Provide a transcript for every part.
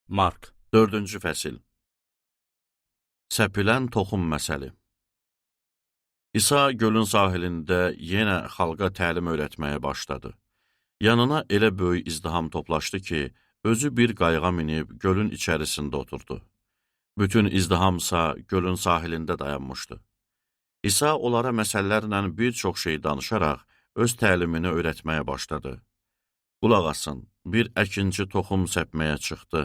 Mark 4-cü fəsil. Səpilən toxum məsəli. İsa gölün sahilində yenə xalqa təlim öyrətməyə başladı. Yanına elə böyük izdiham toplaşdı ki, özü bir qayığa minib gölün içərisində oturdu. Bütün izdihamsa gölün sahilində dayanmışdı. İsa onlara məsəllərlə bir çox şey danışaraq öz təlimini öyrətməyə başladı. Qulaq asın, bir əkinçi toxum səpməyə çıxdı.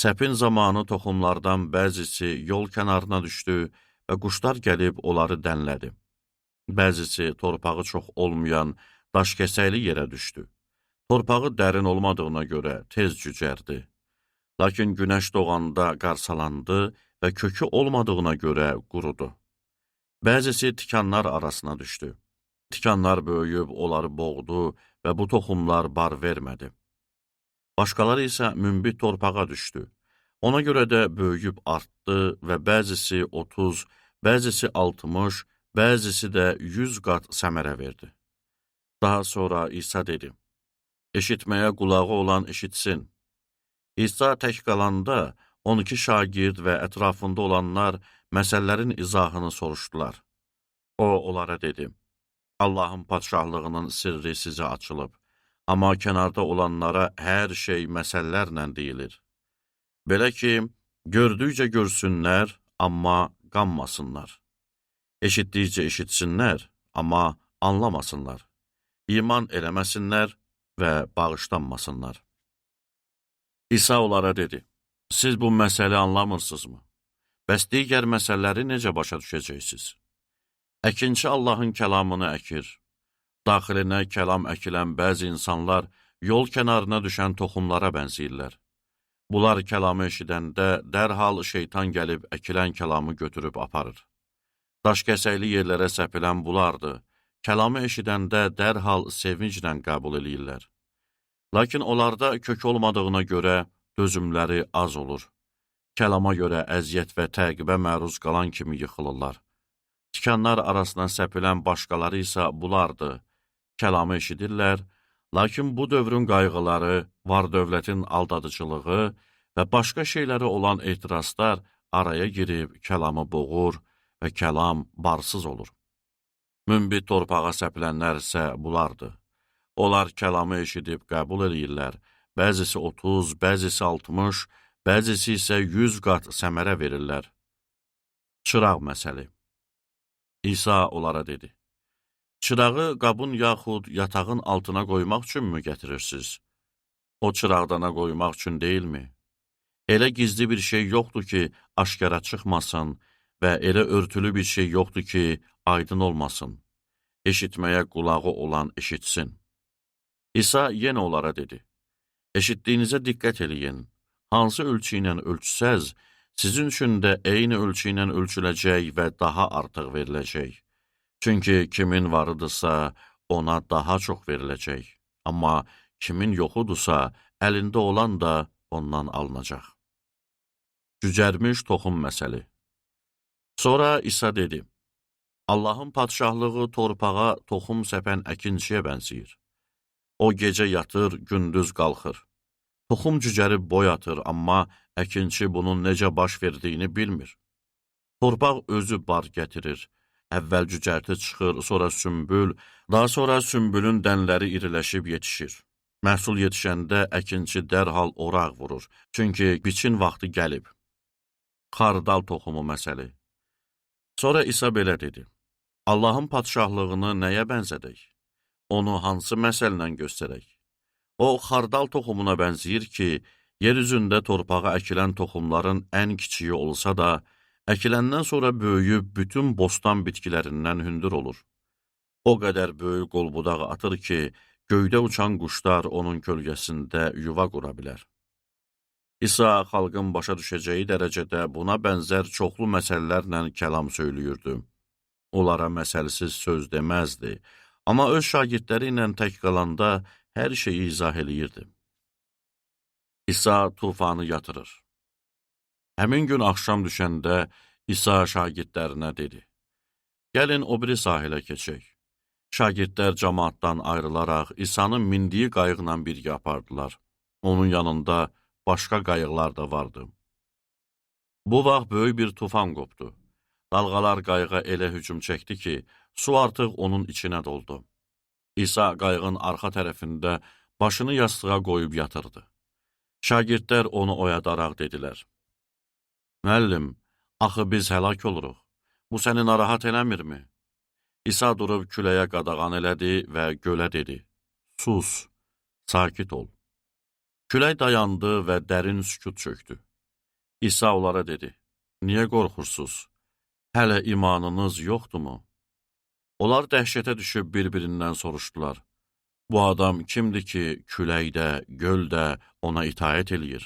Səpin zamanı toxumlardan bəzisi yol kənarına düşdü və quşlar gəlib onları dənlədi. Bəzisi torpağı çox olmayan daşkəsəkli yerə düşdü. Torpağı dərin olmadığına görə tez cücərdi. Lakin günəş doğanda qarsalandı və kökü olmadığına görə qurudu. Bəzisi tikanlar arasına düşdü. Tikanlar böyüyüb onları boğdu və bu toxumlar bar vermədi. Başqaları isə münbit torpağa düşdü. Ona görə də böyüyüb artdı və bəzisi 30, bəzisi 60, bəzisi də 100 qat səmərə verdi. Daha sonra İsa dedi: Eşitməyə qulağı olan eşitsin. İsa tək qalanda 12 şagird və ətrafında olanlar məsələlərin izahını soruşdular. O onlara dedi: Allahın padşahlığının sirri sizə açılıb. Amma kənarda olanlara hər şey məsəllərlə deyilir. Belə ki, gördükcə görsünlər, amma qanmasınlar. Eşitdikcə eşitsinlər, amma anlamasınlar. İman eləməsinlər və bağışlanmasınlar. İsa onlara dedi: Siz bu məsəli anlamırsınızmı? Bəs digər məsələləri necə başa düşəcəksiniz? Əkinçi Allahın kəlamını əkir. Daxilinə kəlam əkilən bəzi insanlar yol kənarına düşən toxumlara bənzəyirlər. Bunlar kəlamı eşidəndə dərhal şeytan gəlib əkilən kəlamı götürüb aparır. Daşkəsəkli yerlərə səpilən bunlardır. Kəlamı eşidəndə dərhal sevinclə qəbul eləyirlər. Lakin onlarda kök olmadığına görə dözümləri az olur. Kəlama görə əziyyət və təqibə məruz qalan kimi yıxılırlar. Tikanlar arasına səpilən başqaları isə bunlardır. Kəlamı eşidirlər, lakin bu dövrün qayğıları, var-dövlətin aldadıcılığı və başqa şeylərə olan etirazlar araya girib kəlamı boğur və kəlam barsız olur. Münbit torpağa səpilənlər isə bunlardır. Onlar kəlamı eşidib qəbul eləyirlər. Bəzisi 30, bəzisi 60, bəzisi isə 100 qat səmərə verirlər. Çıraq məsəli. İsa onlara dedi: Çırağı qabın yaxud yatağın altına qoymaq üçünmü gətirirsiniz? O çıraqdana qoymaq üçün deyilmi? Elə gizli bir şey yoxdur ki, aşkara çıxmasın və elə örtülü bir şey yoxdur ki, aydın olmasın. Eşitməyə qulağı olan eşitsin. İsa yenə onlara dedi: Eşitdiyinizə diqqət eləyin. Hansı ölçü ilə ölçsəz, sizin üçün də eyni ölçü ilə ölçüləcək və daha artıq veriləcək. Çünki kimin varıdırsa, ona daha çox veriləcək. Amma kimin yoxudursa, əlində olan da ondan alınacaq. Cücərmiş toxum məsəli. Sonra İsa dedi: Allahın padşahlığı torpağa toxum səpən əkinçiyə bənzəyir. O gecə yatır, gündüz qalxır. Toxum cücərib boy atır, amma əkinçi bunun necə baş verdiyini bilmir. Torpaq özü bar gətirir. Əvvəl cücərti çıxır, sonra sümbül, daha sonra sümbülün dənləri iriləşib yetişir. Məhsul yetişəndə əkinçi dərhal oraq vurur, çünki biçin vaxtı gəlib. Xardal toxumu məsəli. Sonra İsa belə dedi: Allahın padşahlığını nəyə bənzədək? Onu hansı məsəllə göstərək? O, xardal toxumuna bənzəyir ki, yer üzündə torpağa əkilən toxumların ən kiçiyi olsa da, əkiləndən sonra böyüyüb bütün bostan bitkilərindən hündür olur. O qədər böyük qol-budaq atır ki, göydə uçan quşlar onun kölgəsində yuva qura bilər. İsa xalqın başa düşəcəyi dərəcədə buna bənzər çoxlu məsələlərlə kəlam söyləyirdi. Onlara məsəlsiz söz deməzdi, amma öz şagirdləri ilə tək qalanda hər şeyi izah eləyirdi. İsa tufanı yatırır. Həmin gün axşam düşəndə İsa şagirdlərinə dedi: Gəlin o biri sahilə keçək. Şagirdlər camaatdan ayrılaraq İsa'nın mindiyi qayıqla birgə apardılar. Onun yanında Başqa qayıqlar da vardı. Bu vaxt böyük bir tufan qopdu. Dalğalar qayığa elə hücum çəkdi ki, su artıq onun içinə doldu. İsa qayığın arxa tərəfində başını yastığa qoyub yatırdı. Şagirdlər onu oyadaraq dedilər: Müəllim, axı biz həlak oluruq. Bu səni narahat eləmirmi? İsa durub küləyə qadağan elədi və gölə dedi: Sus, sakit ol. Külək dayandı və dərin sükut çökdü. İsa onlara dedi: Niyə qorxursunuz? Hələ imanınız yoxdurmu? Onlar dəhşətə düşüb bir-birindən soruşdular: Bu adam kimdir ki, külək də, göl də ona itaət eləyir?